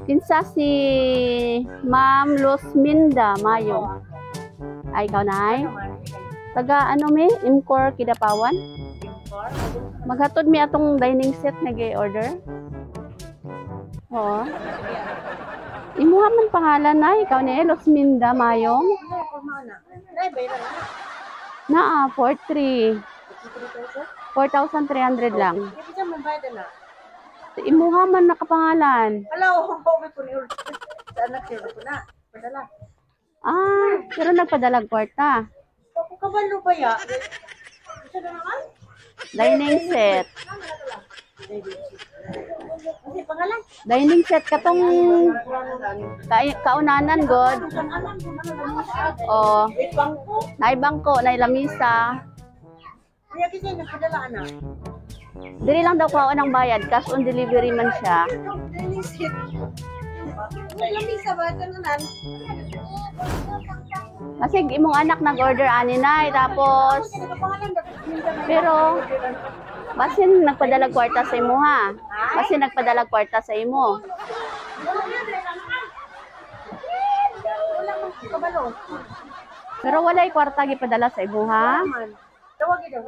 Kinsa si Ma'am Losminda Mayo? Ay, ikaw na ay? Taga ano mi? Imcor Kidapawan? Maghatod mi atong dining set na order. Oo. Imuha man pangalan na, ikaw ni Losminda Mayong? Naa, 43. 4,300 lang. Imuha man nakapangalan. Ala, oh, may kuniur. Sa anak siya ko na. Padala. Ah, pero nagpadalag kwarta. Ako kabalo ba ya? Isa na naman? Dining set. Kasi pangalan? Dining set katong kaunanan god. Oh, Wait, bangko. Naay bangko, naay lamisa. Kaya kasi nagpadala anak. Diri lang daw kuhaon ang bayad, cash on delivery man siya. Dining set. Lamisa ba? Tanan. Kasi imong anak nag-order ani nay, tapos pero basin nagpadala kwarta sa imo ha. Basin nagpadala kwarta sa imo. Wala man kabalo. Pero walay kwarta gipadala sa imo ha. Tawag daw.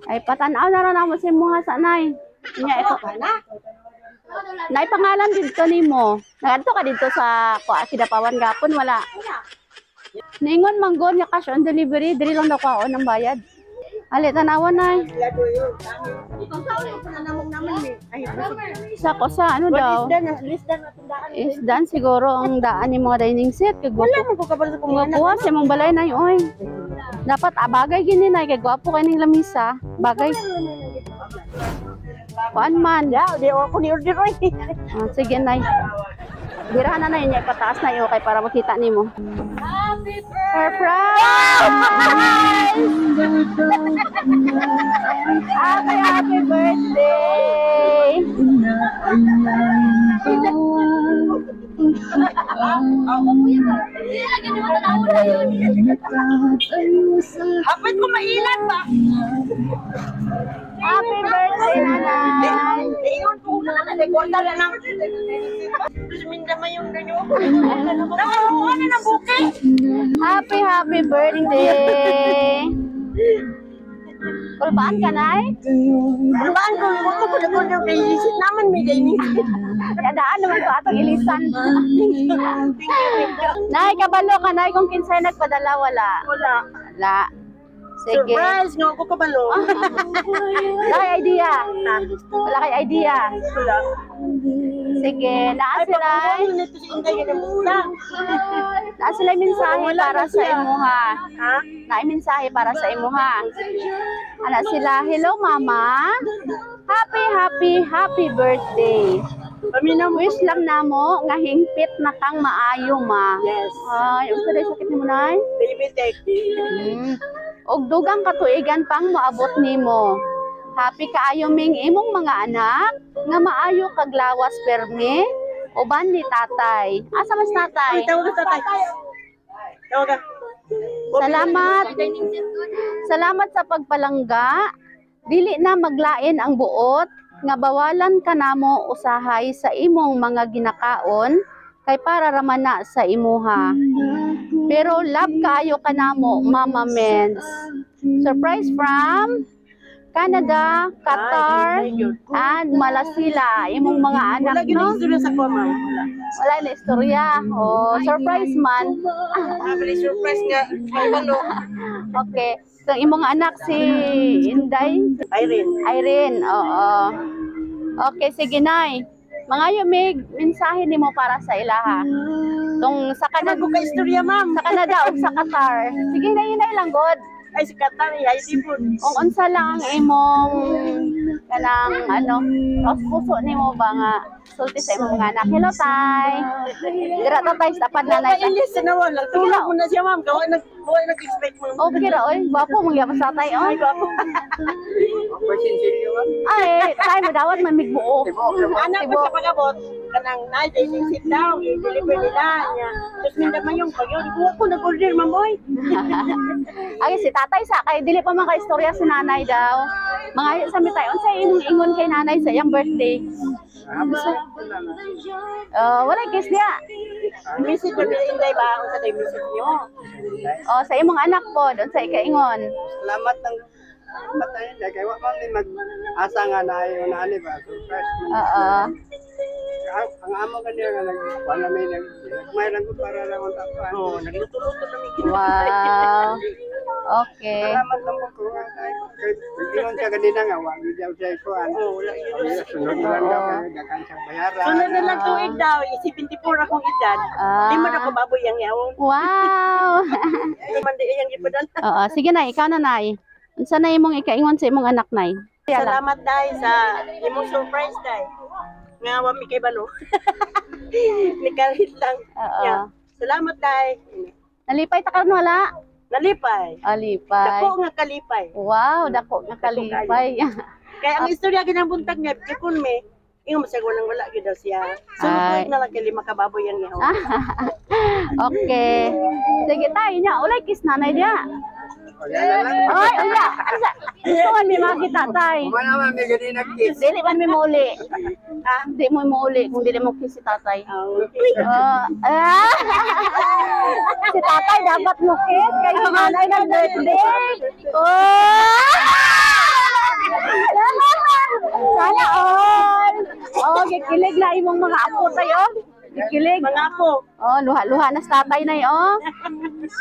Ay, patan-aw na ra namo sa imo ha sa nay. Nya ito. Na? Nay pangalan didto nimo. Nagadto ka didto sa kuha Kidapawan gapon, wala? Ningon manggol nga cash on delivery, diri lang daw kuhaon ang bayad. Ali tanawan nay. Sa ko sa ano daw? Isda na tindaan. Isdan siguro ang daan ni mga dining set kay Wala gwapo. man ko kabalo sa kung anak. Kuha sa imong balay nay oy. Dapat abagay gini nay kay gwapo kay ning lamisa. Bagay. Kuan man. Ya, di ako ni order oy. Ah, sige nay. Birahan na nay niya, ipataas na iyo kay para makita nimo. Surprise! Happy, happy birthday! Hapit ko mailan ba? Happy birthday, nanay! Ingon ko na na kwarta na lang. Minda man yung ganyo. Nakakuha na ng buke. Happy, happy birthday! Kulbaan ka, nay? Kulbaan ko, ko ko ko ko kay isit naman may dining. Kadaan naman ko atong ilisan. Nay, kabalo ka, nay, kung kinsay nagpadala, wala? Wala. Wala. Sige. Surprise nga ako kabalo. Wala kay idea. Wala kay idea. Wala. Sige, naa Ay, sila. pag nito si Inday nga namunta. Naa sila mensahe Wala para na sa siya. imuha. Ha? Naa mensahe para sa imuha. Ana sila, "Hello Mama. Happy, happy, happy birthday. Paminaw mo. Wish lang namo nga hingpit na kang maayo, Ma." Yes. Ay, unsa day sakit nimo, Nay? Diabetic. Og dugang katuigan pang moabot nimo. Happy kaayo ming imong mga anak nga maayo kag lawas permi uban ni tatay. Asa mas tatay? Ay, tawag ka sa tatay. Tawag ka. Salamat. Salamat sa pagpalangga. Dili na maglain ang buot nga bawalan ka namo usahay sa imong mga ginakaon kay para raman na sa imuha. Pero love kaayo ka namo, Mama Mens. Surprise from Canada, Qatar, Ay, thank you. and Malasila. Imong mga anak, Wala gyud no? istorya sa ko, ma'am. Wala. Wala na istorya. Oh, surprise man. Ah, very surprise nga. Kabalo. Okay. So, imong anak si Inday? Irene. Irene, oo. Okay, sige nay. Mga yumig, mensahe nimo para sa ilaha. Tung sa Kanag Canada, ko ka istorya, ma'am. sa Canada ug sa Qatar. Sige na inay lang god. Ay, si Qatar, ay, di po. Kung unsa lang ang imong kanang ano, taos puso nimo ba nga sulti sa imong mga anak. Hello, tay. Dira ta tay sa tapad nanay. Kailis na wala. Tulog mo na siya, ma'am. Gawa nag gawa nag-expect, ma'am. Okay ra oy, gwapo mong gyapon sa tay oy. Ay, gwapo. Ay, tay mo dawat man migbuo. Anak ko sa pag-abot, kanang na dining sit down, i-deliver nila niya. Tapos minda man yung pag yun, ko nag-order, ma'am, oy. Ay, si tatay sa kay dili pa man ka istorya si nanay daw. Mga sa mitay unsa imong ingon kay nanay sa iyang birthday? Oh, wala kiss niya. Message ba nila, Inday, ba? Unsa day message niyo? Oh, sa imong anak po, doon sa ikaingon. Salamat ng salamat tayo hindi kay wa man ni mag-asa nga na ayo na ani ba surprise man. Oo. Ang amo kanila nga nag wala may nag may lang ko para lang ang tapuan. Oh, nagluto-luto kami. Wow. Okay. Salamat lang po ko nga tayo. Kay ingon siya kanina nga wa gyud daw siya kuan. Oh, wala yun. Sunod na lang daw kay daghan siyang bayaran. Sunod na lang tuig daw, isi 24 akong edad. Ah. Lima na ko baboy ang yawon. Wow. Man di iyang gipadala. Oo, sige na, ikaw na, Nay. Unsa na imong ikaingon sa imong anak, Nay? Salamat, Day, sa imong surprise, Day. Nga wa mi kay balo. Nikarit lang. Oo. Yeah. Salamat, Day. Nalipay ta karon, wala? Nalipay. Alipay. Dako nga kalipay. Wow, dako nga kalipay. Kaya ang istorya ginang buntag niya, gipon me, ingon masag walang wala gyud daw siya. Sunod Ay. tuig na lang kay lima ka baboy ang yawon. Okay. Sige tayo niya, ulay kiss nanay diya. O, yan na lang. Oy, uya. Asa? Gusto man mi makita, tay. Wala man may ganina kiss. Dili man mi mauli. Ah, di mo mauli kung dili mo kiss si tatay. Okay. Oh, ah. Si tatay dapat mo kiss kay si nanay nag-birthday. Oh! Sana all. Oh, gikilig na imong mga apo tayo. Gikilig. Mga apo. Oh, luha-luha na sa tatay na oh.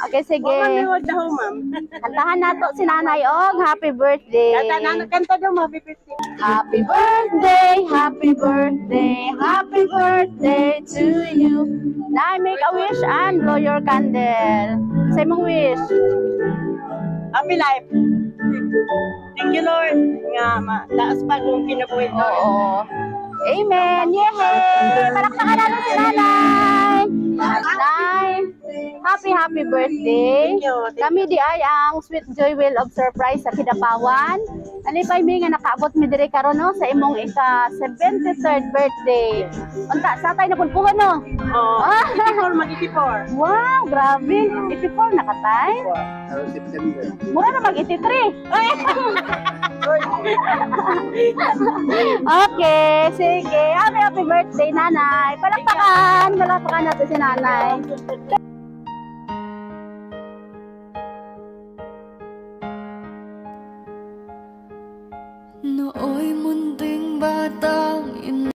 Okay, sige. Wa man mi wag daw, ma'am. Kantahan nato si nanay og happy birthday. Kanta na, kanta daw, happy birthday. Happy birthday, happy birthday, happy birthday to you. Nay, make a wish and blow your candle. Sa imong wish. Happy life. Thank you, Lord. Nga, taas pa kung kinabuhi, Lord. Oo. Amen. Yehey! Palakpakan natin si nanay. Nay, happy, happy birthday. Thank you. Thank Kami di ay ang Sweet Joy Wheel of Surprise sa Kidapawan. Alipay mi nga nakaabot mi diri karon, no, sa imong ika 73rd birthday. Unta sa tay na pulpuhan, no. Oh, Ah. 84, mag-84. Wow, grabe. 84 na katay. Aron September. Mura na mag 83. Okay, sige. Happy, happy birthday, nanay. Palakpakan. Palakpakan natin si nanay.